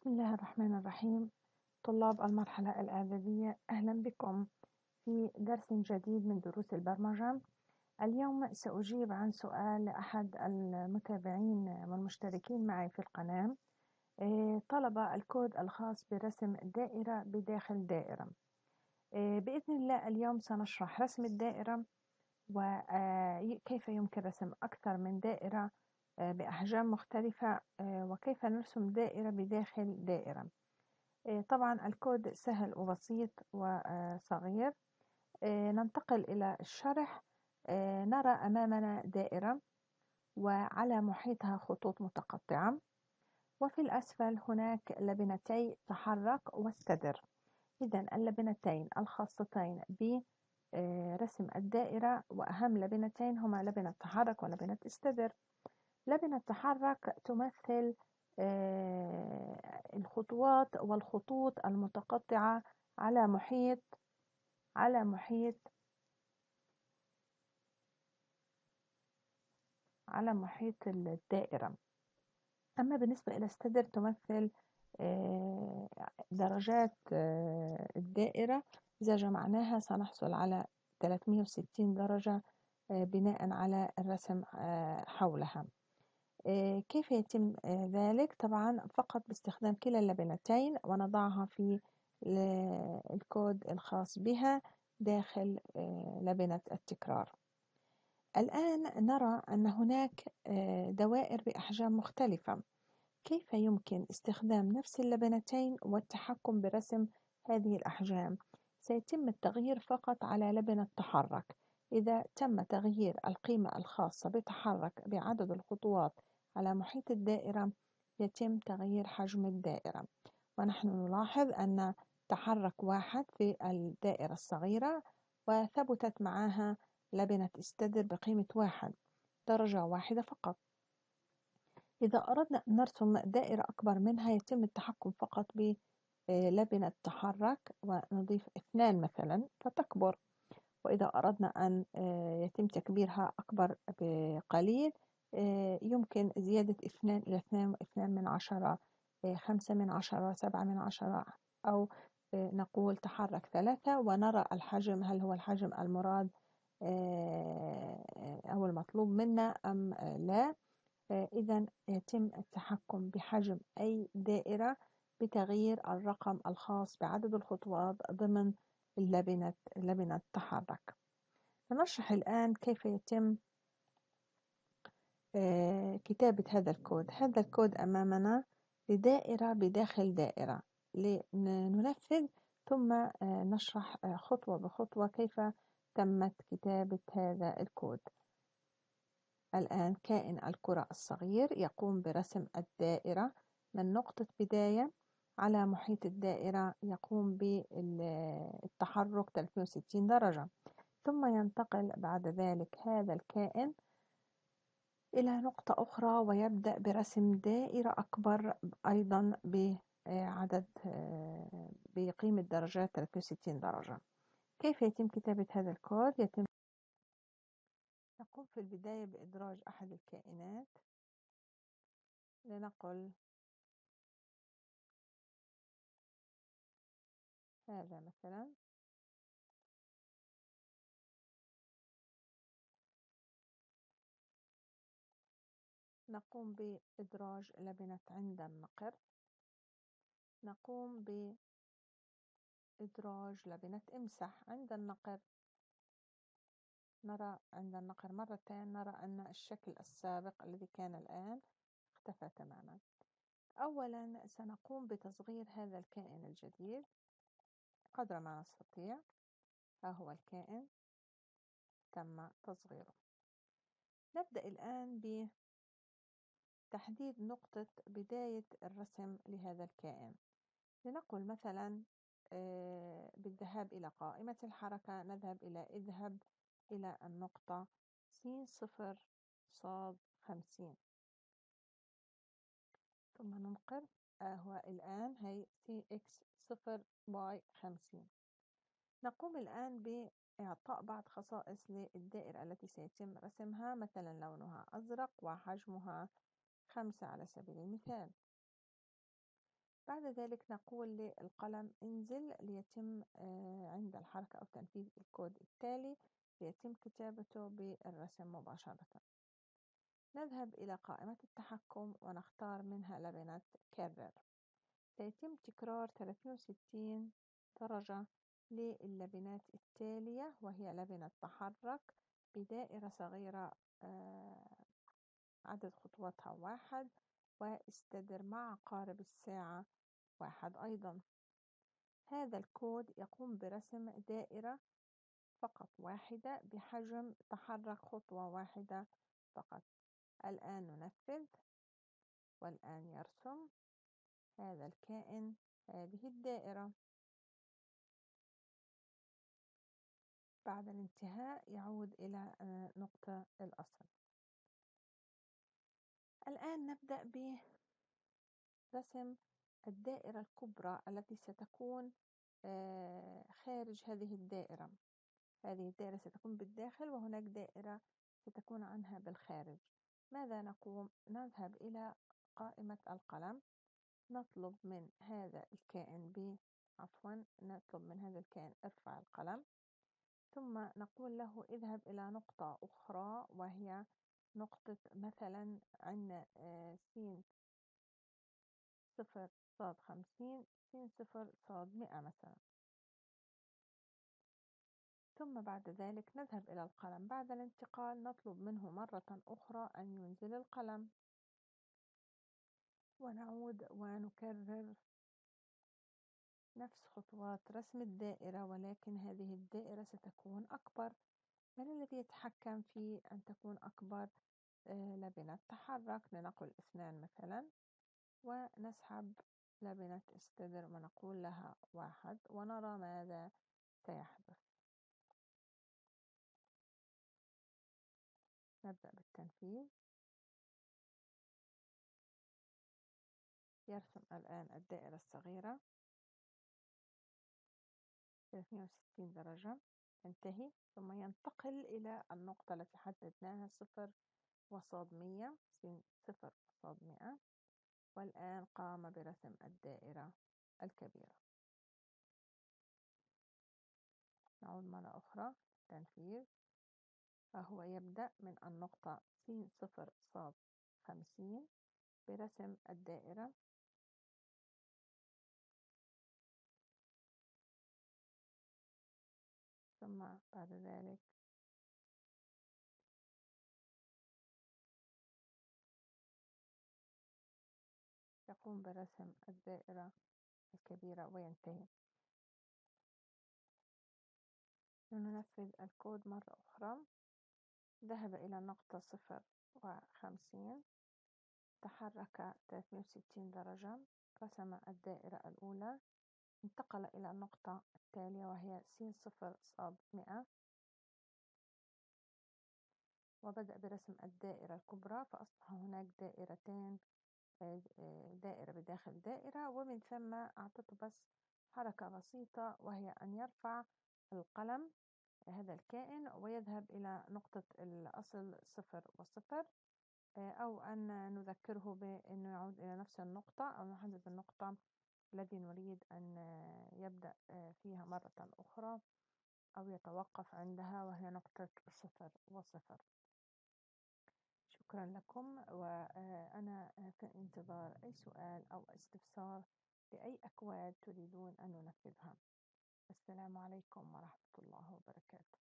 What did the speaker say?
بسم الله الرحمن الرحيم. طلاب المرحلة الإعدادية، أهلا بكم في درس جديد من دروس البرمجة. اليوم سأجيب عن سؤال أحد المتابعين والمشتركين معي في القناة، طلب الكود الخاص برسم دائرة بداخل دائرة. بإذن الله اليوم سنشرح رسم الدائرة وكيف يمكن رسم أكثر من دائرة بأحجام مختلفة، وكيف نرسم دائرة بداخل دائرة. طبعا الكود سهل وبسيط وصغير. ننتقل إلى الشرح. نرى أمامنا دائرة وعلى محيطها خطوط متقطعة، وفي الأسفل هناك لبنتي تحرك واستدر. إذا اللبنتين الخاصتين برسم الدائرة وأهم لبنتين هما لبنة تحرك ولبنة استدر. لبنة تحرك تمثل الخطوات والخطوط المتقطعة على محيط الدائرة. أما بالنسبة إلى استدر تمثل درجات الدائرة، إذا جمعناها سنحصل على 360 درجة بناء على الرسم حولها. كيف يتم ذلك؟ طبعا فقط باستخدام كلا اللبنتين ونضعها في الكود الخاص بها داخل لبنة التكرار. الآن نرى أن هناك دوائر بأحجام مختلفة. كيف يمكن استخدام نفس اللبنتين والتحكم برسم هذه الأحجام؟ سيتم التغيير فقط على لبنة تحرك. إذا تم تغيير القيمة الخاصة بتحرك بعدد الخطوات على محيط الدائرة يتم تغيير حجم الدائرة. ونحن نلاحظ أن تحرك واحد في الدائرة الصغيرة وثبتت معها لبنة استدر بقيمة 1، درجة واحدة فقط. إذا أردنا أن نرسم دائرة أكبر منها يتم التحكم فقط بلبنة تحرك ونضيف 2 مثلا فتكبر. وإذا أردنا أن يتم تكبيرها أكبر بقليل يمكن زيادة 2 إلى 2.2، 0.5، 0.7، أو نقول تحرك 3 ونرى الحجم، هل هو الحجم المراد أو المطلوب منا أم لا. إذا يتم التحكم بحجم أي دائرة بتغيير الرقم الخاص بعدد الخطوات ضمن لبنة التحرك. نشرح الآن كيف يتم كتابة هذا الكود. هذا الكود أمامنا لدائرة بداخل دائرة، لننفذ ثم نشرح خطوة بخطوة كيف تمت كتابة هذا الكود. الآن كائن الكرة الصغير يقوم برسم الدائرة من نقطة بداية على محيط الدائرة، يقوم بالتحرك 360 درجة، ثم ينتقل بعد ذلك هذا الكائن إلى نقطة أخرى ويبدأ برسم دائرة أكبر أيضا بعدد بقيمة درجات 360 درجة. كيف يتم كتابة هذا الكود؟ نقوم في البداية بإدراج أحد الكائنات، لنقل هذا مثلا، نقوم بإدراج لبنة عند النقر، نقوم بإدراج لبنة امسح عند النقر. نرى عند النقر مرتين، نرى أن الشكل السابق الذي كان الآن اختفى تماما. أولا سنقوم بتصغير هذا الكائن الجديد قدر ما نستطيع. ها هو الكائن، تم تصغيره. نبدأ الآن بتحديد نقطة بداية الرسم لهذا الكائن. لنقل مثلا بالذهاب إلى قائمة الحركة، نذهب إلى اذهب إلى النقطة س 0 ص 50، ثم ننقر. هو الآن هي س إكس 0 واي 50. نقوم الآن بإعطاء بعض خصائص للدائرة التي سيتم رسمها، مثلا لونها أزرق وحجمها 5 على سبيل المثال. بعد ذلك نقول للقلم انزل ليتم عند الحركة أو تنفيذ الكود التالي ليتم كتابته بالرسم مباشرة. نذهب إلى قائمة التحكم ونختار منها لبنة كرر. سيتم تكرار 360 درجة للبنات التالية، وهي لبنة تحرك بدائرة صغيرة عدد خطواتها 1، واستدر مع عقارب الساعة 1 أيضا. هذا الكود يقوم برسم دائرة فقط واحدة بحجم تحرك خطوة واحدة فقط. الآن ننفذ، والآن يرسم هذا الكائن هذه الدائرة. بعد الانتهاء يعود إلى نقطة الأصل. الآن نبدأ برسم الدائرة الكبرى التي ستكون خارج هذه الدائرة. هذه الدائرة ستكون بالداخل وهناك دائرة ستكون عنها بالخارج. ماذا نقوم؟ نذهب إلى قائمة القلم، نطلب من هذا الكائن نطلب من هذا الكائن ارفع القلم، ثم نقول له اذهب إلى نقطة أخرى وهي نقطة مثلا عندنا س 0 صاد 50، س 0 صاد 100 مثلا. ثم بعد ذلك نذهب إلى القلم. بعد الانتقال نطلب منه مرة أخرى أن ينزل القلم، ونعود ونكرر نفس خطوات رسم الدائرة، ولكن هذه الدائرة ستكون أكبر. من الذي يتحكم في أن تكون أكبر؟ لبنة تحرك، لنقل 2 مثلا، ونسحب لبنة استدر ونقول لها 1، ونرى ماذا سيحدث. نبدأ بالتنفيذ. يرسم الآن الدائرة الصغيرة 360 درجة، ينتهي، ثم ينتقل إلى النقطة التي حددناها 0 وصاد 100، 0 وصاد 100، والآن قام برسم الدائرة الكبيرة. نعود مرة أخرى تنفيذ، فهو يبدأ من النقطة س 0 صاد 50 برسم الدائرة، ثم بعد ذلك يقوم برسم الدائرة الكبيرة وينتهي. لننفذ الكود مرة أخرى. ذهب إلى النقطة 0 و50، تحرك 360 درجة، رسم الدائرة الأولى، انتقل إلى النقطة التالية وهي س 0 صاد 100، وبدأ برسم الدائرة الكبرى، فأصبح هناك دائرتين، دائرة بداخل دائرة، ومن ثم أعطته بس حركة بسيطة وهي أن يرفع القلم هذا الكائن ويذهب إلى نقطة الأصل 0 و0، أو أن نذكره بأنه يعود إلى نفس النقطة أو نحدد النقطة الذي نريد أن يبدأ فيها مرة أخرى أو يتوقف عندها، وهي نقطة 0 و0. شكرا لكم، وأنا في انتظار أي سؤال أو استفسار لأي أكواد تريدون أن ننفذها. السلام عليكم ورحمة الله وبركاته.